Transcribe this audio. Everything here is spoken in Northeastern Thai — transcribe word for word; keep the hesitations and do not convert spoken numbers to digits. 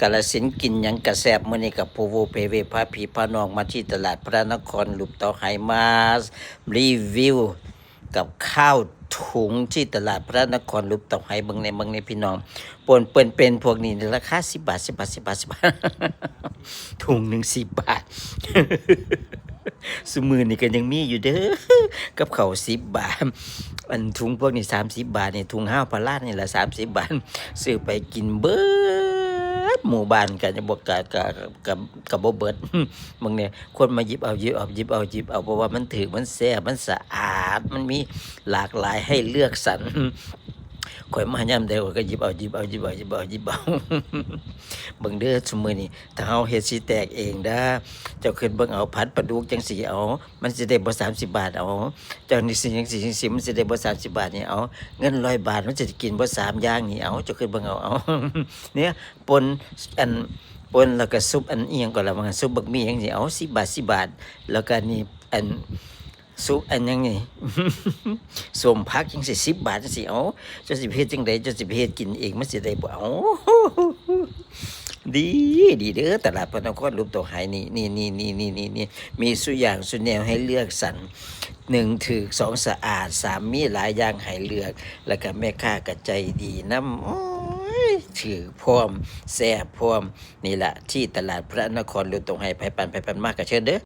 กาฬสินธุ์กินหยังกะแซ่บ มื้อนี้กับผู้โวเพเวพาพี่พาน้องมาที่ตลาดพระนครหลุบเตาไหมารีวิวกับข้าวถุงที่ตลาดพระนครหลุบเตาไห เบิ่งในเบิ่งในพี่น้อง ปนเปิ้นเป็นพวกนี้ราคาสิบบาท สิบบาท สิบบาท สิบบาท ถุงหนึ่งสิบบาท ซุมื้อนี้ก็ยังมีอยู่เด้อ กับข้าวสิบบาท อันถุงพวกนี้สามสิบบาทนี่ ถุงห้าวพารานี่ละสามสิบบาท ซื้อไปกินเบิดหมู่บ้านกัน บ่กะ กะ กะ กะบ่เบิด บางเนี่ยคนมาหยิบเอา หยิบเอา หยิบเอา หยิบเอา เพราะว่ามันถืก มันแซ่บ มันสะอาด มันมีหลากหลายให้เลือกสรร ข่อยมายามใดข่อยก็หยิบเอา หยิบเอา หยิบเอา หยิบเอา หยิบเอา เบิ่งเด้อซุมื้อนี้ ถ้าเฮาเฮ็ดสิแตกเองเด้อ เจ้าคิดเบิ่งเอา ผัดปลาดุกจังซี่ เอา มันสิได้บ่สามสิบบาท เอา เจ้านี่สิจังซี่จังซี่ มันสิได้บ่สามสิบบาทนี่ เอา เงินร้อยบาท มันสิได้กินบ่สามอย่างนี่ เอา เจ้าคิดเบิ่งเอา เอา เนี่ย ป่น อัน ป่นแล้วก็ซุปอันอิหยังก็ละว่าซุปบักมี่จังซี่ เอา สิบบาท สิบบาท แล้วก็นี่ อัน ซุปอันหยังนี่ ส้มผักจังซี่ สิบบาทจังซี่ เอา เจ้าสิไปเฮ็ดจังใด เจ้าสิไปเฮ็ดกินเอง มันสิได้บ่ เอา ดี ดีเด้อ ตลาดพระนครหลุบเตาไหนี่ นี่ นี่ นี่ นี่ นี่ นี่ มีซุอย่างซุแนวให้เลือกสรร หนึ่งถืก สองสะอาด สามมีหลายอย่างให้เลือก แล้วก็แม่ค้าก็ใจดีนำ โอ้ย ถืกพร้อม แซ่บพร้อม นี่ละที่ตลาดพระนครหลุบเตาไห ไผผ่านไปผ่านมาก็เชิญเด้อ